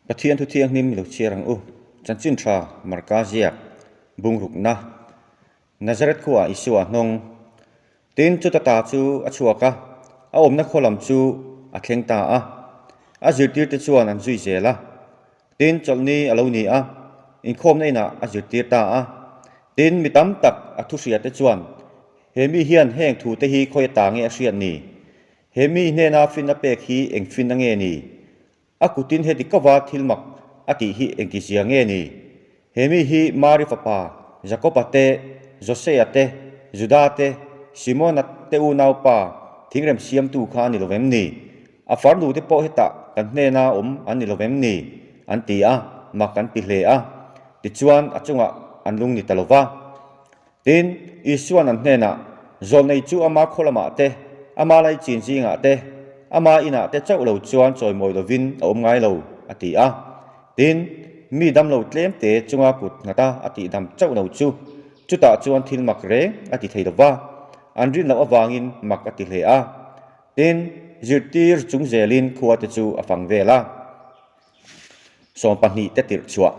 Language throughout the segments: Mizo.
Pathian thu thianghlim i lo chhiar ang u. Chanchin tha Marka ziak bungrukna Nazareth khuaah Isua a hnawng. Tin, chuta ta chu a chhuak a, a awmna khaw lam chu a thleng ta a. A zirtirte chuan an zui zel a. Tin, chawlhni a lo ni a, inkhawmna inah a zirtir ta a. Tin, mi tam tak a thuhriate chuan, He mi hian heng thute hi khawi ata nge a hriat ni? He mi hnena finna pek hi eng finna nge ni? A kutin heti kova thil mak a tih hi engtizia nge ni? He mi hi Mari fapa Jakoba te, Josea te, Juda te, Simona te unaupa thingrem siamtu kha a ni lo vem ni? A farnu te pawh hetah kan hnena awm an ni lo vem ni? An ti a, mak an ti hle a. Tichuan a chungah an lung ni ta lo va. Tin, Isua'n an hnenah, Zawlnei chu ama khaw lamah te, ama laichin zingah te, ama inah te chauh lo chuan chawimawi lovin a awm ngai lo, a ti a. Tin, mi damlo tlemte chunga kut nghata a tihdam chauh lo chu, chutah chuan thil mak reng a ti thei lo va, an rin loh avangin mak a ti hle a. Tin, zirtir chung zelin khuate chu a fang vel a. 12 te tirh chhuah.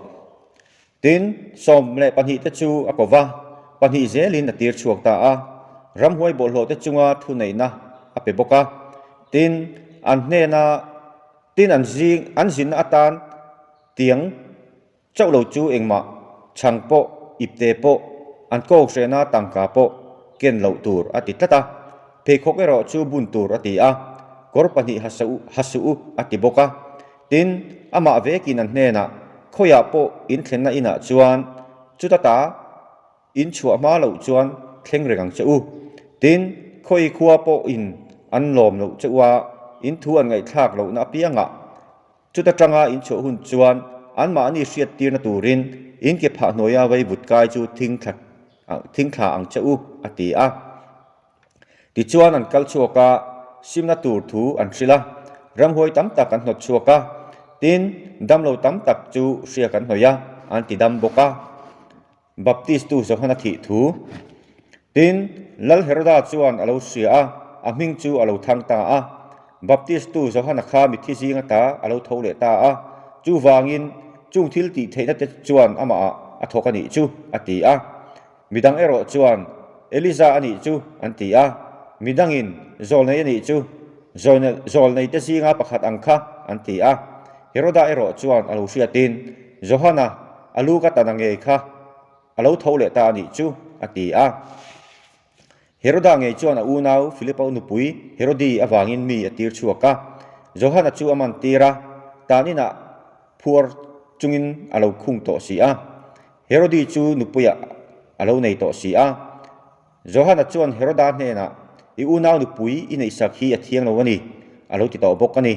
Tin, 12 te chu a ko va, pahnih zelin a tir chhuak ta a, ramhuai bawlhhlawh te chunga thuneihna a pe bawk a. Tin, an hnena tin an zing an zinna atan tiang chauh lo chu engmah chhang pawh, ipte pawh, an kawk hrehna tangka pawh ken loh tur a ti tlat a. Pheikhawk erawh chu bun tur a ti a, kawr pahnih ha suh ha suh u a ti bawk a. Tin, amah vekin an hnenah, Khawiah pawh in thlenna inah chuan chuta ta in chhuah hma loh chuan thleng reng ang che u. Tin, khawi khua pawhin an lawm loh che u a, in thu an ngaihthlak lohna apiangah chuta tanga in chhuah hun chuan anmahni hriattirna turin in ke phah hnuaia vaivut kai chu thingthla ang che u, a ti a. Tichuan an kal chhuak a, simna tur thu an hrilh a, ramhuai tam tak an hnawt chhuak a, tin, damlo tam tak chu hriak an hnawih a, an ti dam bawk a. Baptistu Johana thih thu. Tin, Lal Heroda chuan a lo hria a, a hming chu a lo thang ta a. Baptistu Johana kha mitthi zing ata a lo tho leh ta a, chuvangin chung thil tih theihna te chuan amahah a thawk a nih chu, a ti a. Midang erawh chuan, Eliza a nih chu, an ti a. Midangin, Zawlnei a nih chu, Zawlneite zinga pakhat ang kha, an ti a. Heroda erawh chuan a lo hriatin, Johana, a lu ka tana ngei kha a lo tho leh ta a nih chu, a ti a. Heroda ngei chuan a unau Filipa nupui Herodi avangin mi a tir chhuak a. Johana chu a man tir a, tan inah phuar chungin a lo khung tawh si a. Herodi chu nupuiah a lo nei tawh si a. Johana chuan Heroda hnenah, I unau nupui i neihsak hi a thiang lo a ni, a lo ti tawh bawk a ni.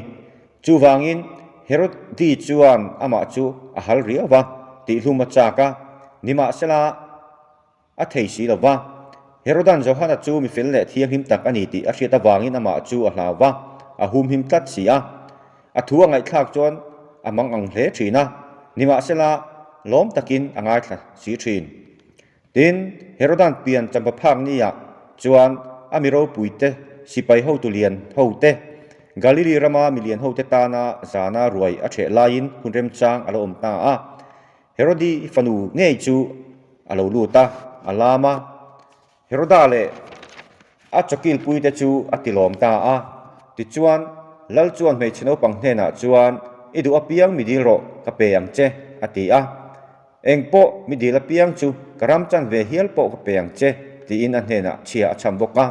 Chuvangin Herodi chuan amah chu a hal riau va, tihhlum a chak a. Nimahsela, A thei si lo va. Herodan Johana chu mi fel leh thianghlim tak a ni tih a hriat avangin amah chu a hlau va, a humhim tlat si a. A thu a ngaihthlak chuan a mang ang hle thin a, nimahsela lawm takin a ngaithla si thin. Tin, Herodan pian champa phak niah chuan a mi ropuite, sipai hotu lian hote, Galili rama mi lian hote tana zana ruai a ṭheh laiin hun remchang a lo awm ta a. Herodi fanu ngei chu a lo lut a, a lam a. Heroda leh a chawkilpuite chu a tilawm ta a. Tichuan, Lal chuan hmeichhe naupang hnenah chuan, I duh apiang mi dil rawh, ka pe ang che, a ti a. Eng pawh mi dil apiang chu ka ram chan ve hial pawh ka pe ang che, tiin a hnenah chhia a chham bawk a.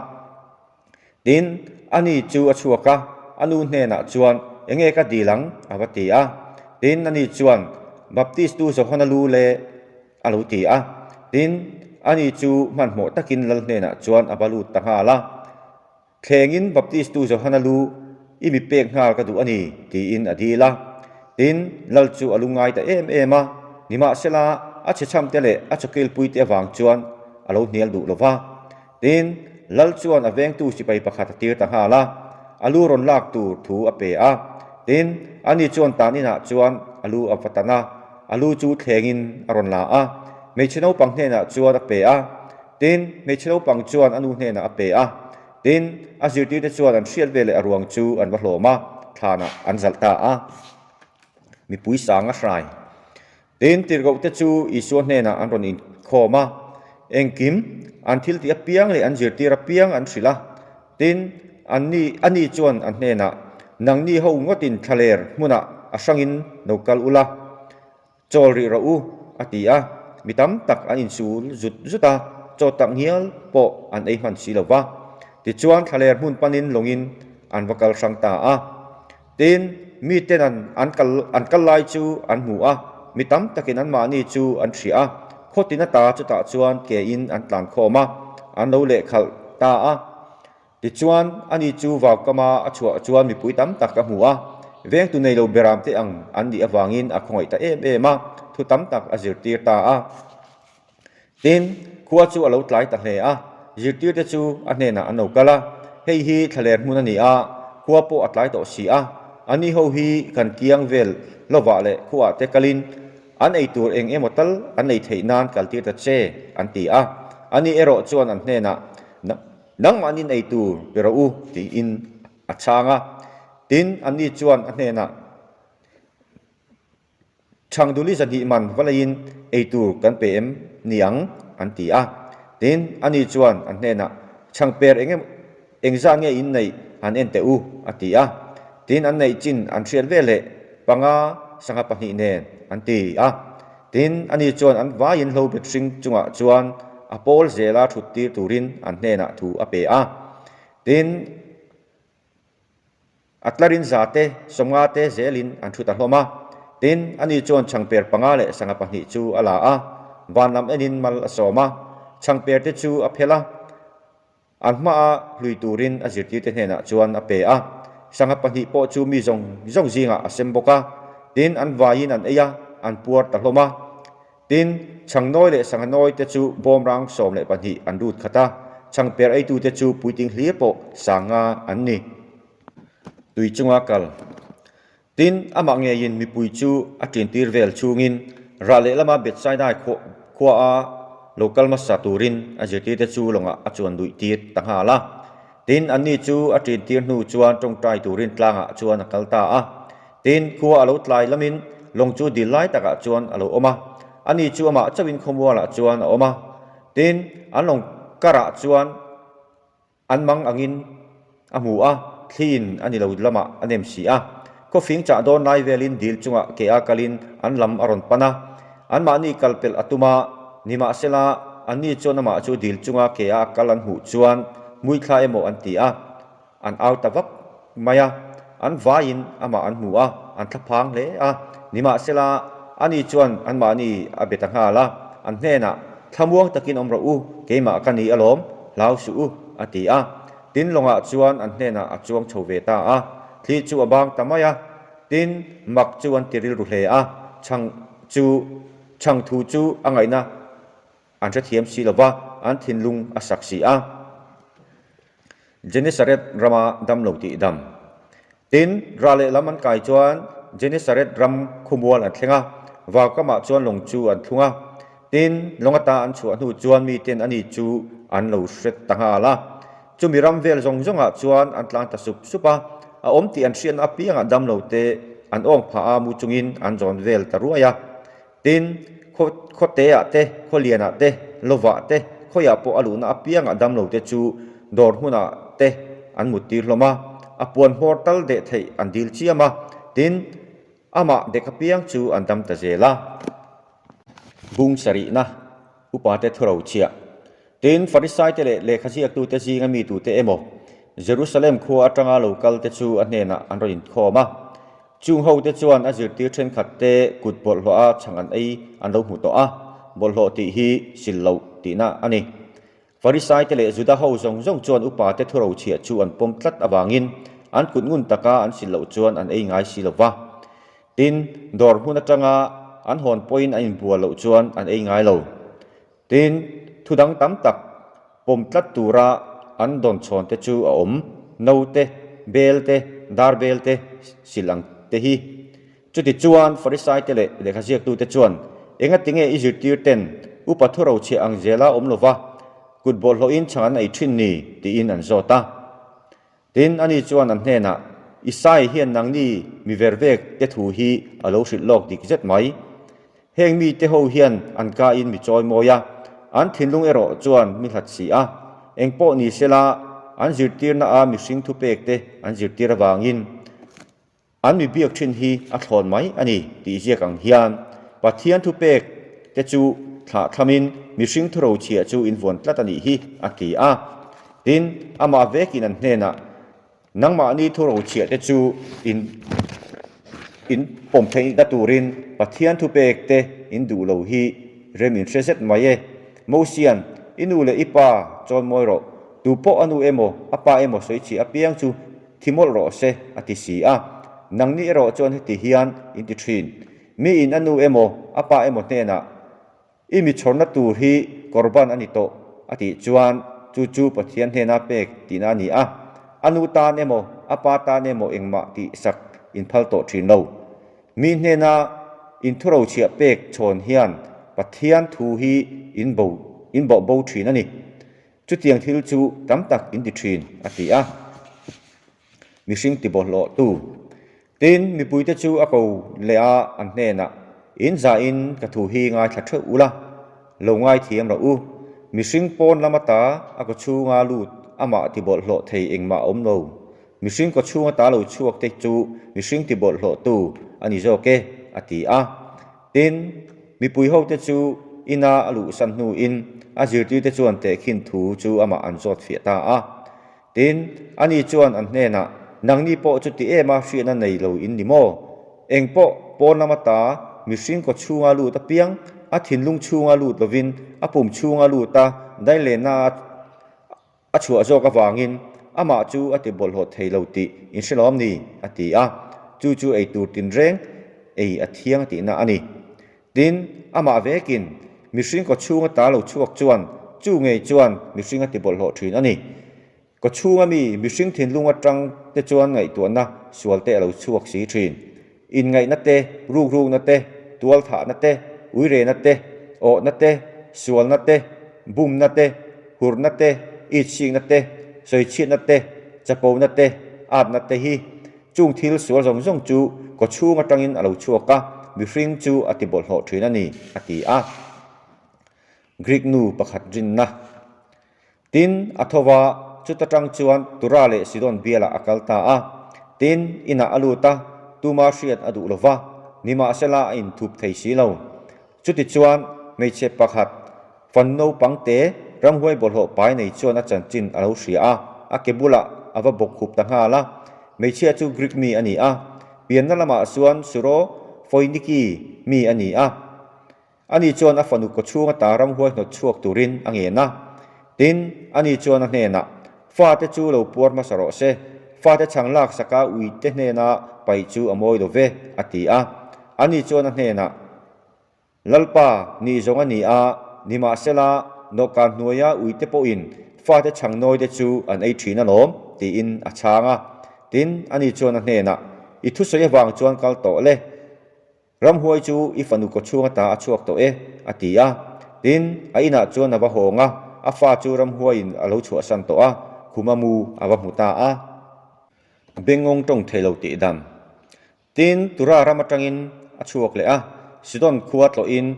Tin, ani chu a chhuak a, a nu hnenah chuan, Enge ka dil ang? a va ti a. Tin, ani chuan, Baptistu Johana lu le, a lo ti a. Tin, ani chu hmanhmawh takin lal hnenah chuan a va lut ta nghal a. Thlengin Baptistu Johana lu i mi pek nghal ka duh a ni, tiin a dil a. Tin, lal chu a lu ngai ta em em a, nimahsela a chhechhamte leh a chawkilpuite avang chuan a lo hnial duh lo va. Tin, Lal chuan a vengtu sipai pakhat a tir ta nghal a, a lu rawn lak tur thu a pe a. Tin, ani chuan tan inah chuan a lu a va tan a, a lu chu thlengin a rawn la a, hmeichhe naupang hnenah chuan a pe a. Tin, hmeichhe naupang chuan a nu hnenah a pe a. Tin, a zirtirte chuan an hriat veleh a ruang chu an va hlawm a, thlanah an zalh ta a. Mipui sang a hrai. Tin, tirhkohte chu Isua hnenah an rawn inkhawm a, engkim, an thiltih apiang leh an zirtir apiang an hrilh a. Tin, anni, ani chuan an hnenah, Nangni ho ngawtin thlaler hmunah a hrangin lo kal ula, chawl rih rawh u, a ti a. Mi tam tak an insul zut zut a, chaw tak ngial pawh an ei hman si lo va. Tichuan, thlaler hmun panin lawngin an va kal hrang ta a. Tin, miten an an kal an kal lai chu an hmu a, mi tam takin anmahni chu an hria a, khawtin ata chutah chuan kein an tlan khawm a, an lo lehkhalh ta a. Tichuan, ani chu vaukama a chhuah chuan mipui tam tak a hmu a, vengtu nei lo beramte ang an nih avangin a khawngaih ta em em a, thu tam tak a zirtir ta a. Tin, khua chu a lo tlai ta hle a, zirtirte chu a hnenah an lo kal a, Hei hi thlaler hmun a ni a, khua pawh a tlai tawh si a, ani ho hi kan kiang vel lovah leh khuaah te kalin an ei tur eng emaw tal an ei theih nan kaltir ta che, an ti a. Ani erawh chuan an hnenah, Nangmahnin ei tur pe rawh u, tiin a chhang a. Tin, anni chuan a hnenah, Chhangduli zahnih man va leiin ei tur kan pe em ni ang? an ti a. Tin, ani chuan an hnenah, Chhangper eng em engzah nge in neih han en teh u, a ti a. Tin, an neih chin an hriat veleh panga sangha pahnih nen an ti a. Tin, ani chuan an vaiin hlobet hring chungah chuan a pawl zela thut tir turin an hnenah thu a pe a. Tin, A tlarin za te, sawmnga te zelin an thu ta hlawm a. Tin, ani chuan chhangper panga leh sangha pahnih chu a la a, van lam enin mal a sawm a. Chhangper te chu a phel a, an hmaa hlui turin a zirtirte hnenah chuan a pe a. Sangha pahnih pawh chu mi zawng zawng zingah a sem bawk a. Tin, an vaiin an ei a, an puar ta hlawm a. Tin, chhangnawi leh sanghanawi te chu bawmrang 12 an lut khat a, chhangper eitute chu puitling hlir pawh sanga an ni. Tui chunga kal. Tin, amah ngeiin mipui chu a ṭintir vel chungin rah lehlama Bethsaidai khuaa lo kal hmasa turin a zirtirte chu lawngah a chuan luih tir ta nghal a. Tin, anni chu a ṭintir hnu chuan ṭawngṭai turin tlangah chuan a kal ta a. Tin, khua a lo tlai lamin lawng chu dil lai takah chuan a lo awm a, ani chu amah chauhin khawmualah chuan a awm a. Tin, an lawng karah chuan an mang angin a hmu a, thliin a ni lo lamah a nem si a. Khawfing chah dawn lai velin dil chungah ke a kalin an lam a rawn pan a. Anmahni kal pelh a tum a, nimahsela anni chuan amah chu dil chunga ke a kal an hmuh chuan hmuithla emaw an ti a. An au ta vak mai a, an vaiin amah an hmu a, an thlaphang hle a. Nimahsela, ani chuan anmahni a be ta nghal a, an hnenah, Thlamuang takin awm rawh u, keimah ka ni alawm, hlau suh u, a ti a. Tin, lawngah chuan an hnenah a chuang chho ve ta a, thli chu a bang ta mai a. Tin, mak chu an ti rilru hle a, chhang chu chhang thu chu a ngaihna an hrethiam si lo va, an thinlung a sak si a. Genesaret rama dam lo tih dam. Tin, rah lehlam an kai chuan Genesaret ram khawmual an thleng a, vaukamah chuan lawng chu an thlung a. Tin, lawng ata an chhuah hnu chuan miten ani chu an lo hre ta nghal a. Chumi ram vel zawng zawngah chuan an tlang ta sup sup a, a awm tih an hriatna apiangah dam lo te an awng phah a, mu chungin an zawn vel ta ruai a. Tin, khaw khawteah te, khawlianah te, lovah te, khawiah pawh a luhna apiangah damlote chu dawr hmunah te an muttir hlawm a, a puan hmawr tal deh theih an dil chiam a, tin, amah dek apiang chu an dam ta zel a. Bung sarihna, Upate thuro chhiah. Tin, Farisaite leh lehkha ziaktute zinga mi tute emaw Jerusalem khua atanga lo kalte chu a hnenah an rawn inkhawm a. Chung hote chuan a zirtir thenkhatte kut bawlhhlawh a chhang an ei an lo hmu tawh a, bawlhhlawh tih hi sil loh tihna a ni. Farisaite leh Juda ho zawng zawng chuan upate thurochhiah chu an pawm tlat avangin an kut ngun taka an sil loh chuan an ei ngai si lo va. Tin, dawr hmun atanga an hawn pawhin an inbual loh chuan an ei ngai lo. Tin, thu dang tam tak pawm tlat tura an dawn chhawn te chu a awm, no te, bel te, dar bel te, sil ang te hi. Chuti chuan Farisai te leh lehkha ziaktute chuan, Engatinge i zirtir ten upa thu rochhiah ang zela awm lova kut bawlhhlawhin chhang an ei thin ni? tiin an zawt a. Tin, ani chuan an hnenah, Isai hian nangni mi vervek te thu hi a lo hrilh lawk dik zet mai. Heng mite ho hian an kain mi chawi mawi a, an thinlung erawh chuan mi hlat si a. Eng pawh ni sela, an zirtirna a mihring thupek te an zirtir avangin an mi biak thin hi a thlawn mai a ni tih ziak ang hian Pathian thupek te chu thlah thlamin mihring thurochhiah chu invuan tlat a nih hi a ti a. Tin, amah vekin an hnenah Nangmahni thurochhiah te chu in in pawm theihna turin Pathian thupek te in duh lo hi rem in hre zet mai e. Mosian, I nu leh i pa chawn mawi rawh, tu pawh a nu emaw a pa emaw sawichhiah apiang chu thi mawlh rawh se, a ti si a. Nangni erawh chuan heti hian in ti thin, Mi in a nu emaw a pa emaw hnenah, I mi chhawrna tur hi Korban a ni tawh a tih chuan chu chu Pathian hnena pek tihna a ni a, a nu tan emaw a pa tan emaw engmah tih sak inphal tawh thin lo. Mi hnena inthurochhiah pek chhawn hian Pathian thu hi in bo in bawh bo thin a ni. Chutiang thil chu tam tak in ti thin a ti a. Mihring ti bawlhhlawhtu. Tin, mipuite chu a ko leh a, an hnenah, In zahin ka thu hi ngaithla theuh ula, lo ngaithiam rawh u. Mihring pawn lam ata a kawchhunga lut amah ti bawlhhlawh thei engmah a awm lo. Mihring kawchhung ata lo chhuak te chu mihring ti bawlhhlawhtu a ni zawk e, a ti a. Tin, mipui hote chu ina a luhsan hnuin a zirtirte chuan tehkhin thu chu amah an zawt fiah ta a. Tin, ani chuan an hnenah, Nangni pawh chuti em a hriatna nei lo in ni maw? Eng pawh pawn lama ta mihring kaw chhunga lut apiang, a thinlung chhunga lut lovin a pum chhunga lut a dailenna a chhuah zawk avangin amah chu a ti bawlhhlawh thei lo tih in hre lawm ni? a ti a. Chu chu ei tur tinreng ei a thiang tihna a ni. Tin, amah vekin mihring kawchhung ata lo chhuak chuan chu ngei chuan mihring a ti bawlhhlawh thin a ni. Kawchhunga mi mihring thinlung atang te chuan ngaihtuahna sual te a lo chhuak si thin. Inngaihna te, rukrukna te, tualthahna te, uirena te, awhna te, sualna te, bumna te, hurna te, itsikna te, sawichhiatna te, chapona te, atna te hi Chung thil sual zawng zawng chu kawchhung atangin a lo chhuak a, mihring chu a ti bawlhhlawh thin a ni, a ti a. Greek nu pakhat rinna. Tin, a tho va, chuta tang chuan Tura leh Sidon bialah a kal ta a. Tin, inah a lut a, tuma hriat a duh lo va, nimahsela a inthup thei si lo. Chutichuan, hmeichhe pakhat, fan naupang te ramhuai bawlhhlawh pai nei chuan a chanchin a lo hria a, a ke bulah a va bawk khup ta nghal a. Hmeichhia chu Greek mi a ni a, pianna lamah chuan Suro Foiniki mi a ni a. Ani chuan a fanu kawchhung ata ramhuai hnawt chhuak turin a ngen a. Tin, ani chuan a hnenah, Fate chu lo puar hmasa rawh se, fate chhang lak saka uite hnena paih chu a mawi lo ve, a ti a. Ani chuan a hnenah, Lalpa, nih zawng a ni a, nimahsela, nawhkan hnuaia uite pawhin fate chhang nawite chu an ei thin alawm, tiin a chhang a. Tin, ani chuan a hnenah, I thusawi avang chuan kal tawh le. Ramhuai chu i fanu kawchhung ata a chhuak tawh e, a ti a. Tin, a inah chuan a va hawng a, a fa chu ramhuaiin a lo chhuahsan tawh a, khuma mu a va hmu ta a. Bengngawng tawng thei lo tih dan. Tin, Tura ram atangin a chhuak leh a, Sidon khua tlawhin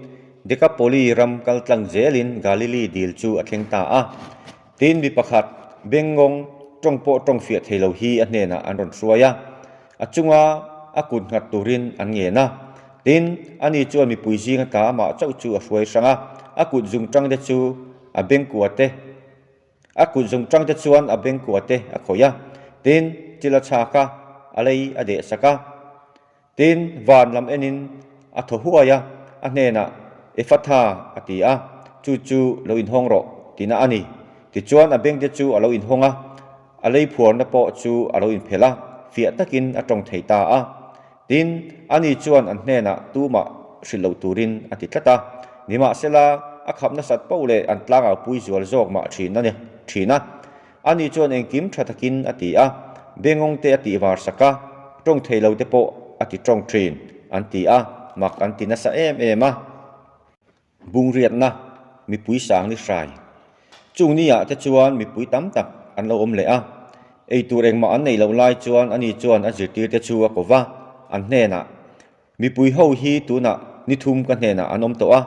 Dekapoli ram kal tlang zelin Galili dil chu a thleng ta a. Tin, mi pakhat bengngawng tawng pawh tawng fiah thei lo hi a hnenah an rawn hruai a. A chunga a kut nghat turin an ngen a. Tin, ani chuan mipui zing ata amah chauh chu a hruai hrang a, a kut zungtang te chu a bengkua te, a kut zungtang te chuan a bengkua te a khawih a. Tin, thil a chhak a, a lei a deh sak a. Tin, van lam enin a thaw huai a, a hnenah, Efatha, a ti a, chu chu lo inhawng rawh, tihna a ni. Tichuan a bengte chu a lo inhawng a, a lei phuarna pawh chu a lo inphelh a, fiah takin a tawng thei ta a. Tin, ani chuan an hnenah tumah hrilh loh turin a ti tlat a. Nimahsela, a khap nasat poh leh an tlangau pui zual zawk mah thin a ni thin a. Ani chuan engkim tha takin a ti a, bengawng te a tih var sak a, tawng thei lo te pawh a ti tawng thin, an ti a, mak an ti nasa em em a. Bungriatna, mipui sang ni hrai. Chung ni ah te chuan mipui tam tak an lo awm leh a. Ei tur engmah an neih loh lai chuan ani chuan a zirtirte chu a ko va, an hnenah, Mipui ho hi tunah ni thum ka hnenah an awm tawh a,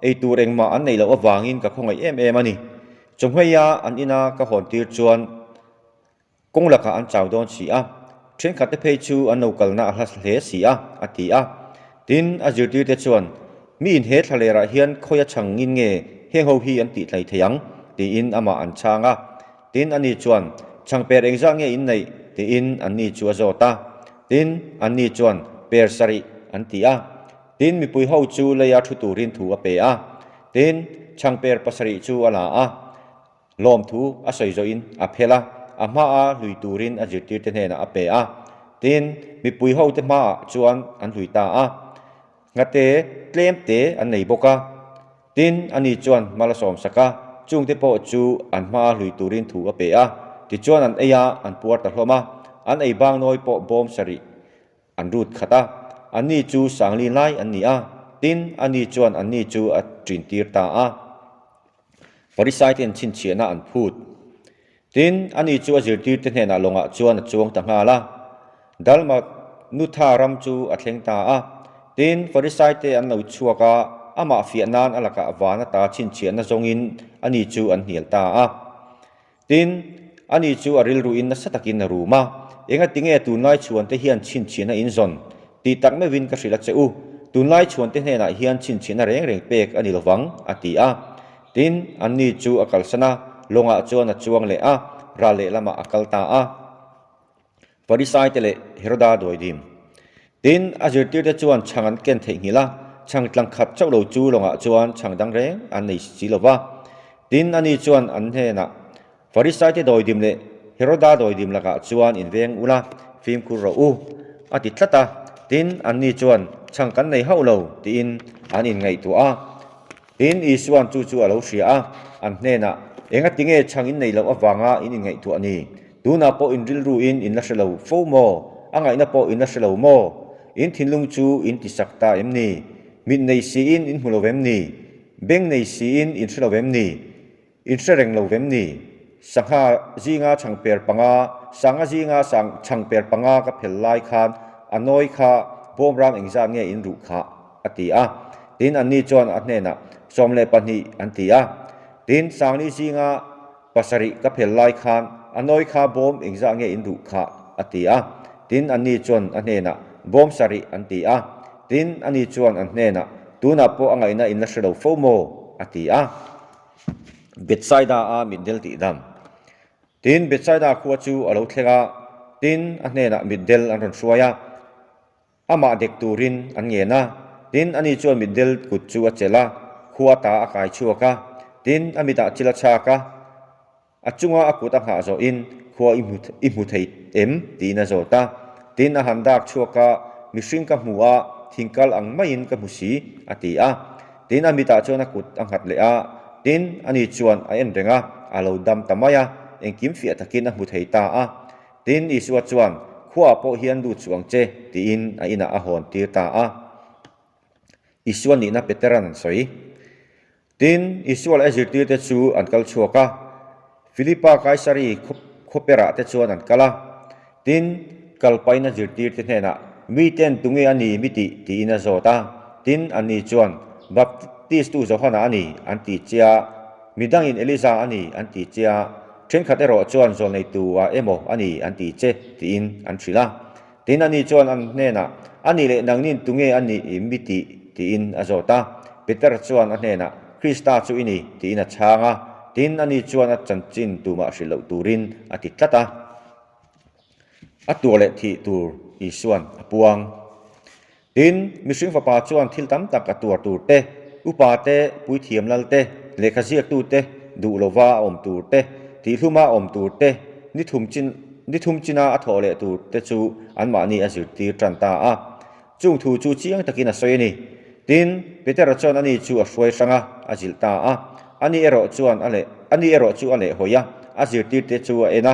ei tur engmah an neih loh avangin ka khawngaih em em a ni. Chawhmeiha an ina ka hawn tir chuan kawng lakah an chau dawn si a, thenkhatte phei chu an lo kalna a hla hle si a, a ti a. Tin, a zirtirte chuan, Mi in he thlalerah hian khawi a chhangin nge heng ho hi an tih tlai thei ang? tiin amah an chhang a. Tin, ani chuan, Chhangper engzah nge in neih? tiin anni chu a zawt a. Tin, anni chuan, Per sarih, an ti a. Tin, mipui ho chu leia thu turin thu a pe a. Tin, chhangper pasarih chu a la a. Lawmthu a sawi zawhin a phel a, a hmaa hlui turin a zirtirte hnenah a pe a. Tin, mipui hote hmaah chuan an hlui ta a. Nghate tlem te an nei bawk a. Tin, ani chuan hma la sawmsak a, chungte pawh chu an hmaa hlui turin thu a pe a. Tichuan an ei a, an puar ta hlawm a. An ei bang nawi pawh bawm sarih an rut khat a. Anni chu sangli lai an ni a. Tin, ani chuan anni chu a ṭintir ta a. Farisaite'n chhinchhiahna an phut. Tin, ani chu a zirtirte hnenah lawngah chuan a chuang ta nghal a. Dalmanutha ram chu a thleng ta a. Tin, Farisaite an lo chhuak a, amah fiah nan a lakah van ata chhinchhiahna zawngin ani chu an hnial ta a. Tin, ani chu a rilruin nasa takin a rum a, Engatinge tunlai chhuante hian chhinchhiahna in zawn? Tih tak meuhin ka hrilh a che u, tunlai chhuante hnenah hian chhinchhiahna reng reng pek a ni lovang, a ti a. Tin, anni chu a kalsan a, lawngah chuan a chuang leh a, ral lehlamah a kal ta a. Farisaite leh Heroda dawidim. Tin, a zirtirte chuan chhang an ken theihnghilh a, chhang tlang khat chauh lo chu lawngah chuan chhang dang reng an nei si lo va. Tin, ani chuan an hnenah, Farisaite dawidim leh Heroda dawidim lakah chuan inveng ula, fimkhur rawh u, a ti tlat a. Tin, anni chuan, Chhang kan nei hauh lo, tiin an inngaihtuah a. Tin, Isua'n chu chu a lo hria a, an hnenah, Engati nge chhang in neih loh avanga in inngaihtuah ni? Tunah pawh in rilruin in la hre lo fo maw? A ngaihna pawh in la hre lo maw? In thinlung chu in tisak ta em ni? Mit nei siin in hmu lo vem ni? Beng nei siin in hre lo vem ni? In hre reng lo vem ni? Sangha zinga chhangper panga, sanga zinga sang chhangper panga ka phel lai khan a nawi kha bawmrang engzat nge in ruh khah? a ti a. Tin, anni chuan a hnenah, 12 an ti a. Tin, sangli zinga pasarih ka phel lai khan a nawi kha bawm engzah nge in ruh khah? a ti a. Tin, anni chuan a hnenah, Bawm sarih an ti a. Tin, ani chuan an hnenah, Tunah pawh a ngaihna in la hre lo fo maw? a ti a. Bethsaida a mitdel tih dam. Tin, Bethsaida khua chu a lo thleng a, tin, a hnenah mitdel an rawn hruai a, amah dek turin an ngen a. Tin, ani chuan mitdel kut chu a chelh a, khua ta a kai chhuak a, tin, a mitah chil a chhak a. A chunga a kut a nghah zawhin khua i hmu i hmu thei em? tiin a zawt a. Tin, a han dak chhuak a, Mihring ka hmu a, thing kal ang maiin ka hmu si, a ti a. Tin, a mitah chuan a kut a nghat leh a. Tin, ani chuan a en reng a, a lo dam ta mai a, engkim fiah takin a hmu thei ta a. Tin, Isua chuan, Khuaah pawh hian lut suh ang che, tiin a inah a hawn tir ta a. Isua nihna Petera'n an sawi. Tin, Isua leh a zirtirte chu an kal chhuak a, Filipa Kaisari khawperah te chuan an kal a. Tin, kalpain a zirtirte hnenah, Miten tunge a ni mi tih? tiin a zawt a. Tin, anni chuan, Baptistu Johana a ni, an ti che a, midangin Eliza a ni, an ti che a, thenkhat erawh chuan zawlneitu-ah emaw a ni, an ti che, tiin an hrilh a. Tin, ani chuan an hnenah, A nih leh nangnin tunge a nih i mi tih? tiin a zawt a. Peter chuan a hnenah, Krista chu i ni, tiin a chhang a. Tin, ani chuan a chanchin tumah hrilh loh turin a ti tlat a. A tuah leh thih tur Isua'n a puang. Tin, mihring fapa chuan thil tam tak a tuar tur te, upa te, puithiam lal te, lehkha ziaktu te, duh lova a awm tur te, tihhluma a awm tur te, ni thum chin ni thum china a thawh leh tur te chu anmahni a zirtir tan ta a. Chung thu chu chiang takin a sawi a ni. Tin, Petera chuan ani chu a hruai hrang a, a zilh ta a. Ani erawh chuan a leh ani erawh chu a lehhawi a, a zirtirte chu a en a,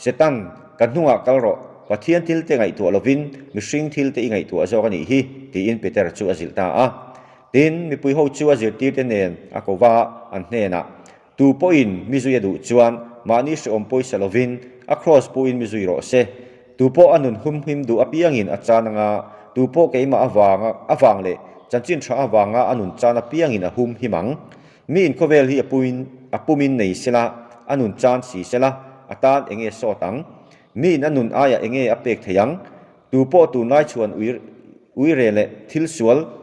Setan, ka hnungah kal rawh, Pathian thil te ngaihtuah lovin mihring thil te i ngaihtuah zawk a nih hi, tiin Petera chu a zilh ta a. Tin, mipui ho chu a zirtirte nen a ko va, an hnenah, Tu pawhin mi zui a duh chuan mahni hrehawm pawisa lovin a kraws puhin mi zui rawh se. Tupawh a nun humhim duh apiangin a chan anga, tupawh keimah avanga avang leh chanchin tha avanga a nun chan apiangin a humhim ang. Mi inkhawvel hi a puin a pumin nei sela, a nun chan si sela, a tan enge sawt ang? Mi in a nun aiah enge a pek thei ang? Tupawh tunlai chuan ui uire leh thil sual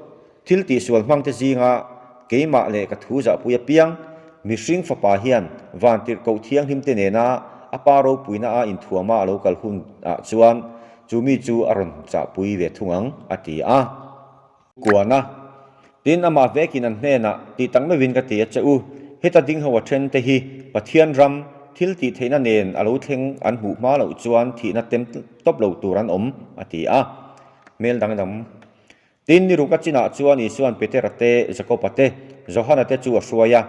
Thil tihsual hmangte zinga keimah leh ka thu zahpui apiang, mihring fapa hian vantirhkoh thianghlimte nena a pa ropuina a inthuama a lo kal hunah chuan chu mi chu a rawn chahpui ve thung ang, a ti a. Kuana, Tin, amah vekin an hnenah tih tak meuhin ka ti a che u, heta ding ho a then te hi Pathian ram thil tih theihna nen a lo thleng an hmuh hma loh chuan thihna tem tawp lo tur an awm, a ti a. Hmel dangdam. Tin, ni ruk a chinah chuan Isua'n Petera te, Jakoba te, Johana te chu a hruai a.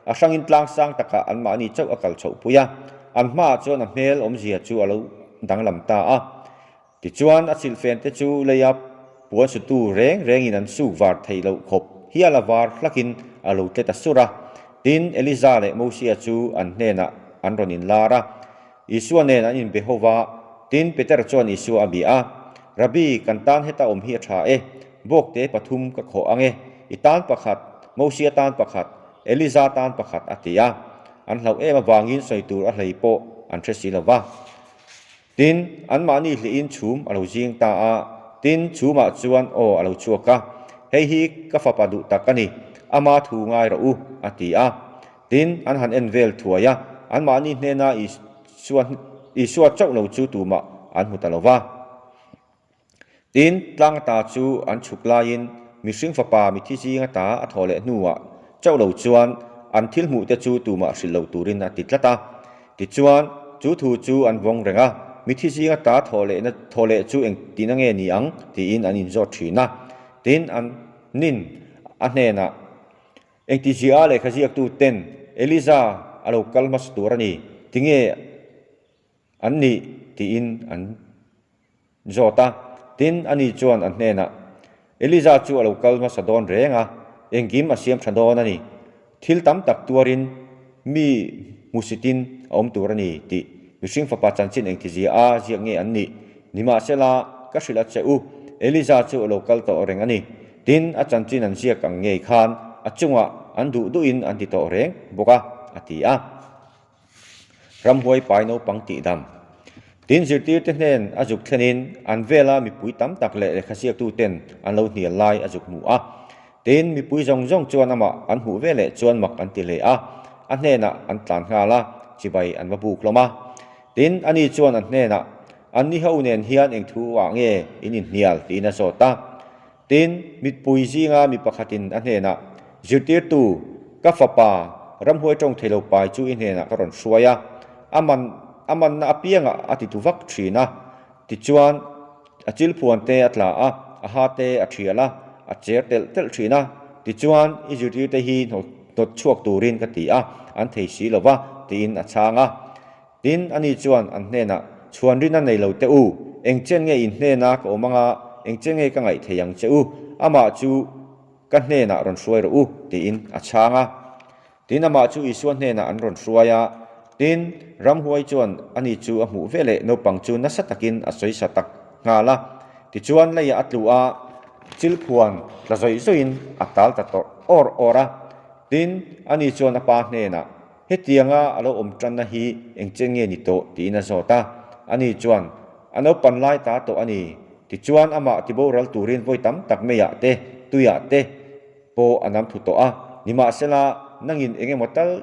A hrangin tlang sang takah anmahni chauh a kal chhohpui a. An hmaah chuan a hmel awmzia chu a lo danglam ta a. Tichuan, a chilhfen te chu leia puan sutu reng rengin an suk var theih loh khawp hial a var hlakin a lo tle ta sur a. Tin, Eliza leh Mosia chu an hnenah an rawn inlar a. Isua nen an inbe ho va, tin Peter chuan Isua a bia a, Rabbi, kan tan heta awm hi a tha e, bawkte pathum ka khawh ang e, i tan pakhat, Mosia tan pakhat, Eliza tan pakhat a ti a. An hlauh em avangin sawi tur a hlei pawh an hre si lo va. Tin, anmahni hlihin chhum a lo zing ta a, tin chhumah chuan aw a lo chhuak a, Hei hi ka fapa duh tak a ni, ama thu ngai rawh u, a ti a. Tin, an han en vel thuai a, anmahni hnena Isua Isua chauh lo chu tumah an hmu ta lo va. Tin, tlang ata chu an chhuk laiin mihring fapa mithi zing ata a thawh leh hnuah chauh lo chuan an thil hmuhte chu tumah hrilh lo turin a ti tlat a. Tichuan, chu thu chu an vawng reng a, mithi zing ata thawh lehna thawh leh chu engtin nge ni ang tiin an inzawt thin a. Tin, an nin a hnenah. Engtizia lehkha ziaktu ten Eliza a lo kal hmasa tur a ni, tinge an nih tiin an zawt a. Tin, ani chuan an hnenah, Eliza chu a lo kal hmasa dawn reng a, engkim a siam tha dawn a ni. Thil tam tak tuarin mi hmusitin a awm tur a ni tih mihring fapa chanchin engtizia a ziak nge an nih? Nimahsela, ka hrilh a che u, Eliza chu a lo kal tawh reng a ni. Tin, a chanchin an ziak ang ngei khan a chungah an duh duhin an ti tawh reng bawk a, a ti a. Ramhuai pai naupang tih dam. Tin, zirtirte hnen a zuk thlenin an vela mipui tam tak leh lehkha ziaktuten an lo hnial lai a zuk hmu a. Tin, mipui zawng zawng chuan amah an hmuh veleh chuan mak an ti hle a, a hnenah an tlan nghal a, chibai an va buk hlawm a. Tin, ani chuan an hnenah, Anni ho nen hian eng thu ah nge in inhnial? tiin a zawt a. Tin, mitpui zinga mi pakhatin a hnenah, Zirtirtu, ka fapa, ramhuai tawng thei lo pai chu i hnenah ka rawn hruai a, a man a manna apiangah a titu vak thin a. Tichuan, a chilphuan te a tla a, a ha te a thial a, a cher telh telh thin a. Tichuan, i zirtirte hi hnawt chhuak turin ka ti a, an thei si lo va, tiin a chhang a. Tin, ani chuan an hnenah, Chhuan rin a nei lo teh u, eng chen nge in hnena ka awm anga, eng chen nge ka ngaih thei ang che u, amah chu ka hnenah rawn hruai rawh u, tiin a chhang a. Tin, amah chu Isua hnenah an rawn hruai a. Tin, ramhuai chuan ani chu a hmuh veleh naupang chu nasa takin a sawi sa tak nghal a. Tichuan, leiah a tlu a, chilphuan tla zawih zawihin a tal ta tawrh awr awr a. Tin, ani chuan a pa hnenah, Hetianga a lo awm tanna hi eng chen nge ni tawh? tiin a zawt a. Ani chuan, A naupan lai ta tawh a ni. Tichuan amah tiboral turin vawi tam tak meiah te, tuiah te pawh a nam thu tawh a. Nimahsela, nangin eng emaw tal,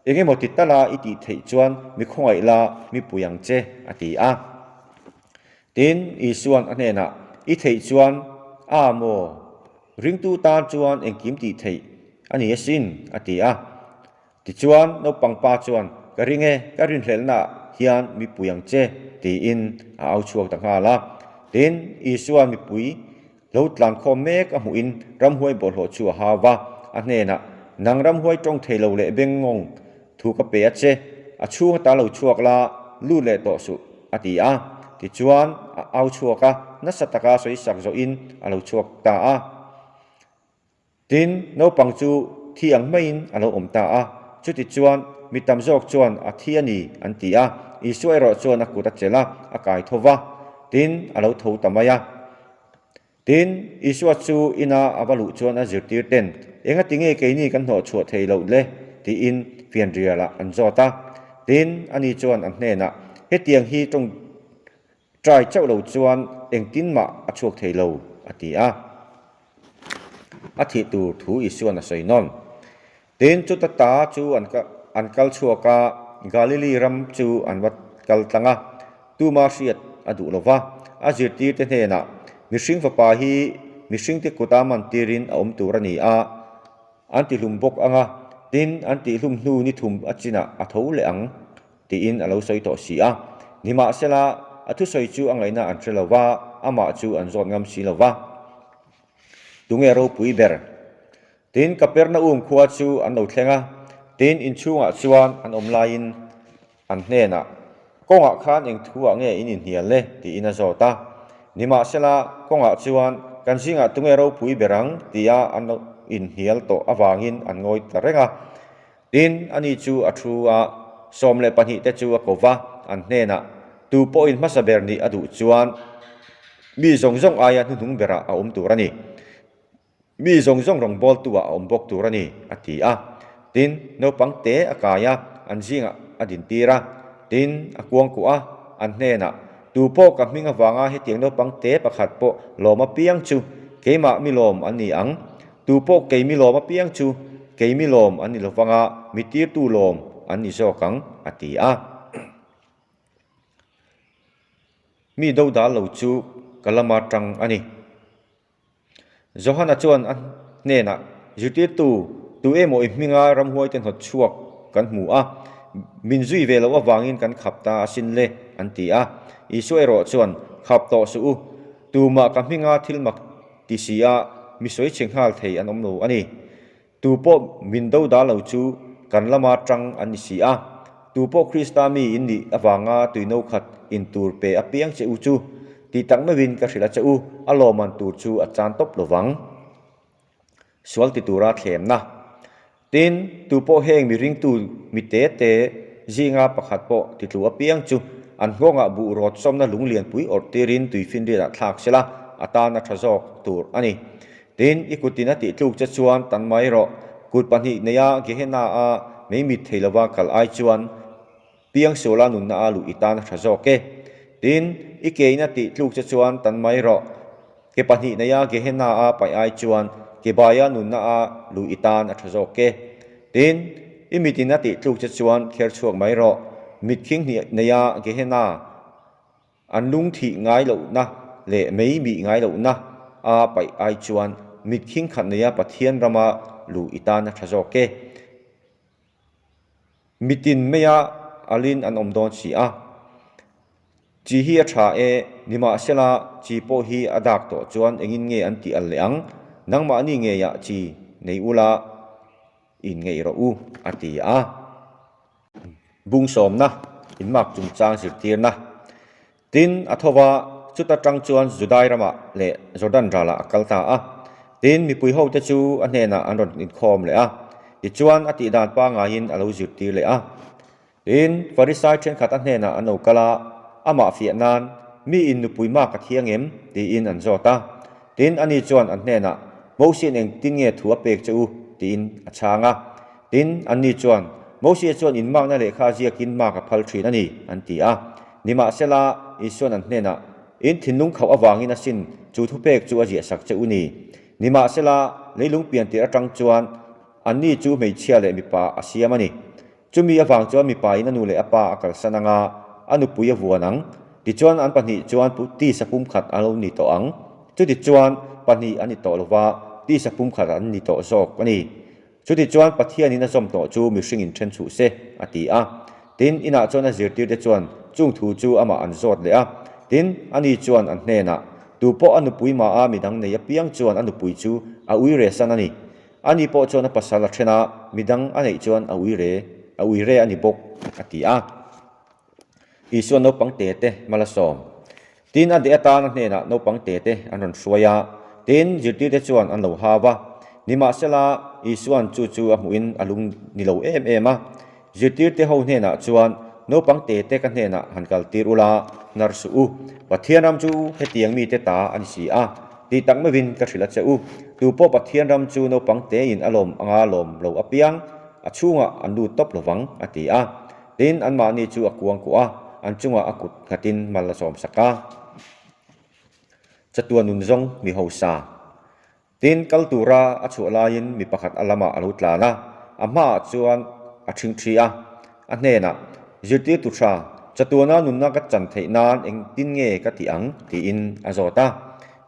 eng emaw ti tala i tih theih chuan mi khawngaih la, mi pui ang che, a ti a. Tin, Isua'n a hnenah, I theih chuan, A maw? Ringtu tan chuan engkim tih theih a ni asin, a ti a. Tichuan, naupang pa chuan, Ka ring e, ka rinhlelhnaah hian mi pui ang che, tiin a au chhuak ta nghal a. Tin, Isua'n mipui lo tlan khawm mek a hmuhin ramhuai bawlhhlawh chu a hau va, a hnenah, Nang ramhuai tawng thei lo leh bengngawng thu ka pe a che, a chhung ata lo chhuak la, lut leh tawh suh, a ti a. Tichuan, a au chhuak a, nasa taka sawisak zawhin a lo chhuak ta a. Tin, naupang chu thi ang maiin a lo awm ta a. Chutichuan, mi tam zawk chuan a thi a ni, an ti a. Isua erawh chuan a kut a chelh a, a kai tho va. Tin, a lo tho ta mai a. Tin, Isua chu ina a va luh chuan a zirtir ten, Engati nge keini kan hnawh chhuah thei loh le? tiin fianrialah an zawt a. Tin, ani chuan an hnenah, Hetiang hi tawng trai chauh lo chuan engtin mah a chhuak thei lo, a ti a. A thih tur thu Isua'n a sawi nawn. Tin, chuta ta chu an an kal chhuak a, Galili ram chu an va kal tlang a, tuma hriat a duh lo va. A zirtirte hnenah, Mihring fapa hi mihringte kuta man tirin a awm tur a ni a, an tihlum bawk ang a, tin, an tihlum hnu ni thum a chinah a tho leh ang, tiin a lo sawi tawh si a. Nimahsela, a thusawi chu a ngaihna an hre lo va, amah chu an zawt ngam si lo va. Tunge ropui ber? Tin, Kapernaum khua chu an lo thleng a, tin, inchhungah chuan an awm laiin an hnenah, Kawngah khan eng thuah nge in inhnial le? tiin a zawt a. Nimahsela, kawngah chuan, Kan zingah tunge ropui ber ang? tia an lo inhnial tawh avangin an ngawi ta reng a. Tin, ani chu a thu a, 12 te chu a ko va, an hnenah, Tu pawhin hmasa ber nih a duh chuan mi zawng zawng aia hnuhnung berah a awm tur a ni. Mi zawng zawng rawngbawltu ah a awm bawk tur a ni, a ti a. Tin, naupang te a kai a, an zingah a dintir a. Tin, a kuangkuah a, an hnenah, Tu pawh ka hming avanga hetiang naupang te pakhat pawh lawm apiang chu keimah mi lawm an ni ang. Tu pawh kei mi lawm apiang chu kei mi lawm an ni lovanga mi tirtu lawm an ni zawk ang, a ti a. Mi dodal lo chu ka lama tang a ni. Johana chuan a hnenah, Zirtirtu, tu emaw i hminga ramhuaite hnawt chhuak kan hmu a, min zui ve loh avangin kan khap ta asin le, an ti a. Isua erawh chuan, Khap tawh suh u, tumah ka hminga thil mak ti si a, mi sawi chhe nghal thei an awm lo a ni. Tu pawh min do dah lo chu kan lama tang an ni si a, tu pawh Krista mi in nih avanga tui no khat in tur pe apiang che u chu tih tak meuhin ka hrilh a che u, a lawmman tur chu a chan tawp lo vang. Sual ti tura thlemna. Tin, tu pawh heng mi ringtu mi te te zinga pakhat pawh titlu apiang chu an nghawngah buh rawt sawmna lung lianpui awrh tirin tuifinriatah thlak sela a tan a tha zawk tur a ni. Tin, i kutin a tih tluk che chuan tan mai rawh. Kut pahnih neia Gehenna a mei mit thei lova kal ai chuan piangsuala nunna a luh i tan a tha zawk e. Tin, i kein a tih tluk che chuan tan mai rawh. Ke pahnih neia Gehenna a paih ai chuan ke baia nunna a luh i tan a tha zawk e. Tin, i mitin a tih tluk che chuan kher chhuak mai rawh. Mit khing hnih neia Gehenna An lung thih ngai lohna leh mei mih ngai lohna a paih ai chuan mit khing khat neia Pathian rama luh i tan a tha zawk e. Mitin meia alin an awm dawn si a. Chi hi a tha e, nimahsela chi pawh hi a dak tawh chuan engin nge an tih al leh ang? Nangmahni ngeiah chi nei ula inngeih rawh u, a ti a. Bung sawmna, inmak chungchang zirtirna. Tin, a tho va, chuta tang chuan Judai ramah leh Jordan ralah a kal ta a. Tin, mipui hote chu a hnenah an rawn inkhawm leh a. Tichuan, a tihdan pangaiin a lo zirtir leh a. Tin, Farisai thenkhat a hnenah an lo kal a, amah fiah nan, Mi in nupui mak a thiang em? tiin an zawt a. Tin, ani chuan an hnenah, Mosi'n engtin nge thu a pek che u? tiin a chhang a. Tin, anni chuan, Mosia chuan inmakna lehkha a ziakin mak a phal thin a ni, an ti a. Nimahsela, Isua'n an hnenah, In thinlung khauh avangin asin chu thupek chu a ziahsak che u ni. Nimahsela, leilung pian tirh atang chuan anni chu hmeichhia leh mipa a siam a ni. Chumi avang chuan mipain a nu leh a pa a kalsan anga a nupui a vuan ang. Tichuan an pahnih chuan tisa pumkhat an lo ni tawh ang. Chutichuan pahnih an ni tawh lova tisa pumkhat an ni tawh zawk a ni. Chutichuan Pathianin a zawm tawh chu mihring in then chhuh se, a ti a. Tin, inah chuan a zirtirte chuan chung thu chu amah an zawt leh a. Tin, ani chuan an hnenah, Tu pawh a nupui mah a midang nei apiang chuan a nupui chu a uire san a ni. Ani pawh chuan a pasal a then a, midang a neih chuan a uire a uire a ni bawk, a ti a. Isua naupang te te mal a sawm. Tin, a deh atan a hnenah naupang te te an rawn hruai a, tin, zirtirte chuan an lo hau va. Nimahsela, Isua'n chu chu a hmuhin a lung ni lo em em a. Zirtirte ho hnenah chuan, Naupang te te ka hnenah han kal tir ula, hnar suh u. Pathian ram chu hetiang mite ta a ni si a, tih tak meuhin ka hrilh a che u. Tupawh Pathian ram chu naupang tein a lawm anga lawm lo apiang, a chhungah an lut tawp lovang, a ti a. Tin, anmahni chu a kuang kuah a, an chungah a kut nghatin mal a sawmsak a. Chatuan nun zawng mi hausa. Tin, kal tura a chhuah laiin mi pakhat a lamah a lo tlan a, a hmaah chuan a ṭhingṭhi a. A hnenah, Zirtirtu ṭha, chatuana nunna ka chan theih nan engtin nge ka tih ang? tiin a zawt a.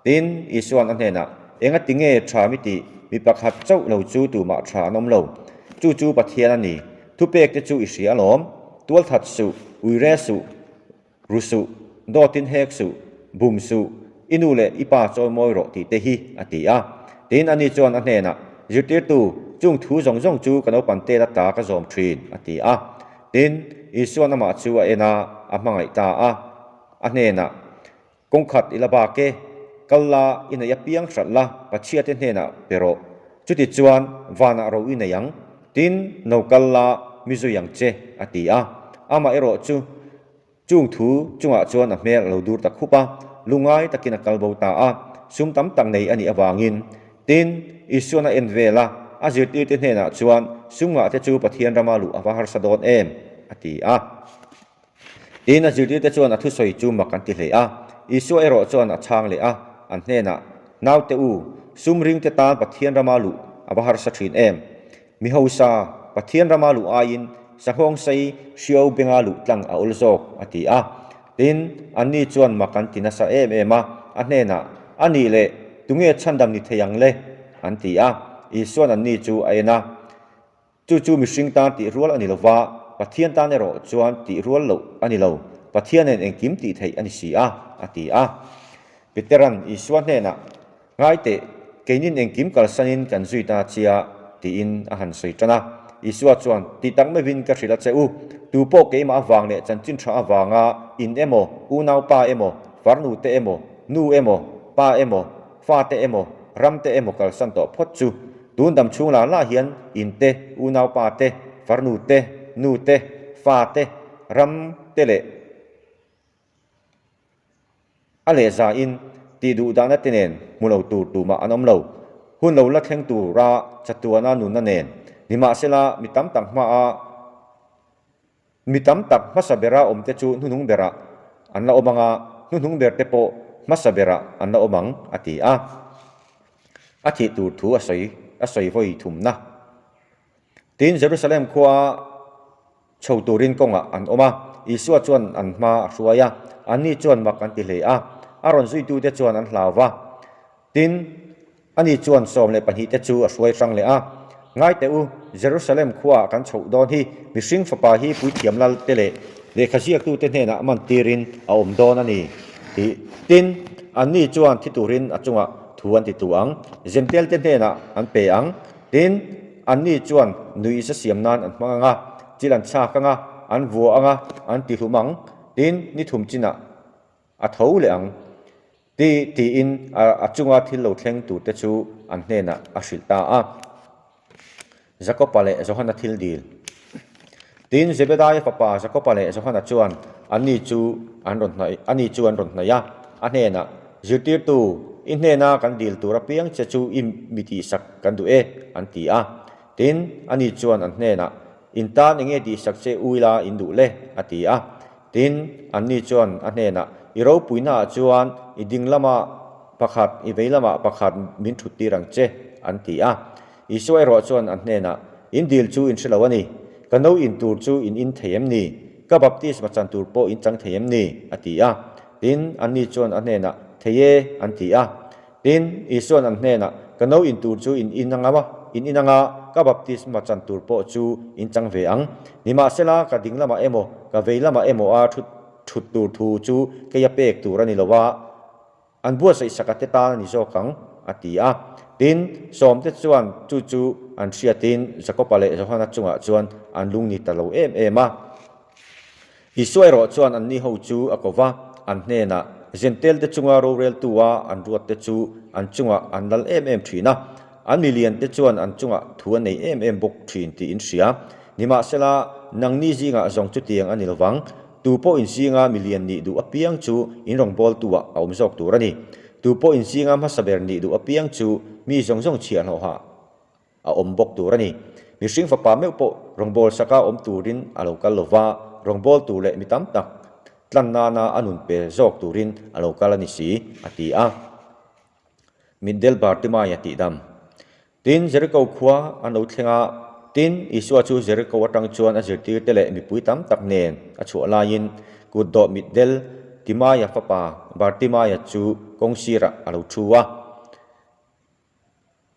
Tin, Isua'n a hnenah, Engati nge ṭha mi tih? Mi pakhat chauh lo chu tumah ṭha an awm lo. Chu chu Pathian a ni. Thupekte chu i hria alawm. Tualthat suh, uire suh, Ru suh, dawtin hek suh, bum suh, i nu leh i pa chawi mawi rawh tih te hi, a ti a. Tin, ani chuan a hnenah, Zirtirtu, chung thu zawng zawng chu ka naupan tel ata ka zawm thin, a ti a. Tin, Isua'n amah chu a en a, a hmangaih ta a. A hnenah, Kawngkhat i la bak e, kal la, i neih apiang hralh la, Pathiate hnenah pe rawh. Chutichuan, vanah ro i nei ang. Tin, no kal la, mi zui ang che, a ti a. Amah erawh chu chung thu chungah chuan a hmel a lo dur ta khup a, lungngai takin a kal bo ta a, sum tam tak nei a nih avangin. Tin, Isuan a en vel a, a zirtirte hnenah chuan, Sum ngahte chu Pathian rama luh a va harsa dawn em? a ti a. Tin, a zirtirte chuan a thusawi chu mak an ti hle a. Isua erawh chuan a chhang leh a, an hnenah, Naute u, sum ringte tan Pathian rama luh a va harsa thin em? Mi hausa, Pathian rama luh aiin sanghawng sei hriau benga luh tlang a awl zawk, a ti a. Tin, anni chuan mak an ti nasa em em a, a hnenah, A nih leh, tunge chhandam ni thei ang le? an ti a. Isua'n anni chu a en a. Chu chu mihring tan tih rual a ni lo va, Pathian tan erawh chuan tih rual loh a ni lo, Pathianin engkim tih theih a ni si a, a ti a. Petera'n Isua hnenah, Ngai teh, keinin engkim kalsanin kan zui ta chia, tiin a han sawi tan a. Isua chuan, Tih tak meuhin ka hrilh a che u, tu pawh keimah avang leh chanchin tha avanga in emaw, unaupa emaw, farnu te emaw, nu emaw, pa emaw, fate emaw, ramte emaw kalsan tawh phawt chu, Tun dam chhung lah lah hian in te, unaupa te, farnu te, nu te, fa te, ram te leh a leh zain tih duh dahna te nen hmu lo tur tumah an awm lo. Hun lo la thleng tura chatuana nunna nen nimahsela mi tam tak hmaa Mi tam tak hmasa bera awmte chu hnuhnung berah an la awm ang a, hnuhnung berte pawh hmasa berah an la awm ang, a ti a. A thih tur thu a sawi a sawi vawi thumna. Tin, Jerusalem khua chho turin kawngah an awm a, Isua chuan an hma a hruai a, anni chuan mak an ti hle a, a rawn zuitute chuan an hlau va. Tin, ani chuan 12 te chu a hruai hrang leh a, Ngai teh u, Jerusalem khuaah kan chhoh dawn hi, mihring fapa hi puithiam lal te leh lehkha ziaktute hnenah man tirin a awm dawn a ni, tih. Tin, anni chuan thi turin a chungah thu an ti tu ang, Zentel te hnenah an pe ang. Tin, anni chuan nuihza siam nan an hmang ang a, chil an chhak ang a, an vua ang a, an ti hlum ang. Tin, ni thum chinah a tho leh ang. Ti tiin a chunga thil lo thleng turte chu an hnenah a hrilh ta a. Jakoba leh Johana thil dil. Tin, Zebedaia fapa Jakoba leh Johana chuan anni chu an rawn hnaih ani chu an rawn hnaih a, a hnenah, Zirtirtu, i hnena kan dil tur apiang che chu i mi tihsak kan duh e, an ti a. Tin, ani chuan an hnenah, In tan enge tihsak che u ila in duh le? a ti a. Tin, anni chuan a hnenah, I ropuinaah chuan i ding lamah pakhat, i vei lamah pakhat min thut tir ang che, an ti a. Isua erawh chuan an hnenah, In dil chu in hre lo a ni. Ka no in tur chu in in thei em ni? Ka baptisma chan tur pawh in chang thei em ni? a ti a. Tin, anni chuan a hnenah, Thei e, an ti a. Tin, Isua'n an hnenah, Ka no in tur chu in in anga a, in in anga, ka baptisma chan tur pawh chu in chang ve ang. Nimahsela, ka ding lamah emaw, ka vei lamah emaw a thut thut tur thu chu keia pek tur a ni lo a, an buatsaih saka te tan a ni zawk ang, a ti a. Tin, sawmte chuan chu chu an hriatin Jakoba leh Johana chungah chuan an lung ni ta lo em em a. Isua erawh chuan anni ho chu a ko va, an hnenah, Zentelte chunga roreltua an ruatte chu an chungah an lal em em thin a. an miliante chuan an chungah thu an nei em em bawk thin tih in hria. Nimahsela, nangni zingah zawng chutiang a ni lovang. Tu pawh in zinga milian nih duh apiang chu in rawngbawltuah a awm zawk tur a ni. Tu pawh in zinga hmasa ber nih duh apiang chu mi zawng zawng chhiahhlawhah a awm bawk tur a ni. Mihring fapa meuh pawh rawngbâwl saka awm turin a lo kal lo va, rawngbâwl tur leh mi tam tak tlan nana a nun pe zawk turin a lo kal a ni si, a ti a. Mitdel Bartimaia tihdam. Tin, Jeriko khua an lo thleng a, tin, Isua chu Jeriko atang chuan a zirtirte leh mipui tam tak nen a chhuah laiin kutdawh mitdel Timaia fapa Bartimaia chu kawng sirah a lo thu a.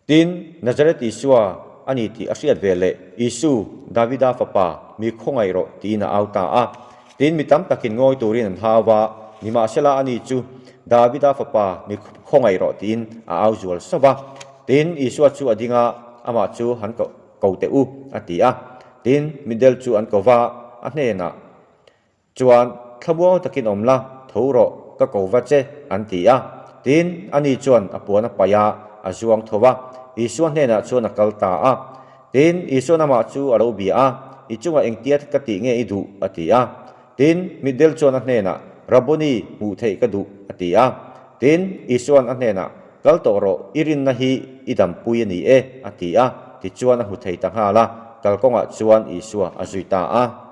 Tin, Nazareth Isua a ni tih a hriat ve leh, Isu, Davida fapa, mi khawngaih rawh, tiin a au ta a. Tin, mi tam takin ngawi turin an hau a, nimahsela ani chu, Davida fapa, mi khawngaih rawh, tiin a au zual sauh va. Tin, Isua chu a ding a, amah chu han ko teh u, a ti a. Tin, mitdel chu an ko va, a hnenah, Chuan, Thlamuang takin awm la, tho rawh, ka ko va che, an ti a. Tin, ani chuan a puan a paih a, a zuang tho va, Isua hnenah chuan a kal ta a. Tin, Isuan amah chu a lo bia a, I chungah engtia ka tih nge i duh? a ti a. Tin, mitdel chuan a hnenah, Rabboni, hmuh theih ka duh, a ti a. Tin, Isuan a hnenah, Kal tawh rawh, i rinna hi i dampui a ni e, a ti a. Tichuan a hmu thei ta nghal a, kalkawngah chuan Isua a zui ta a.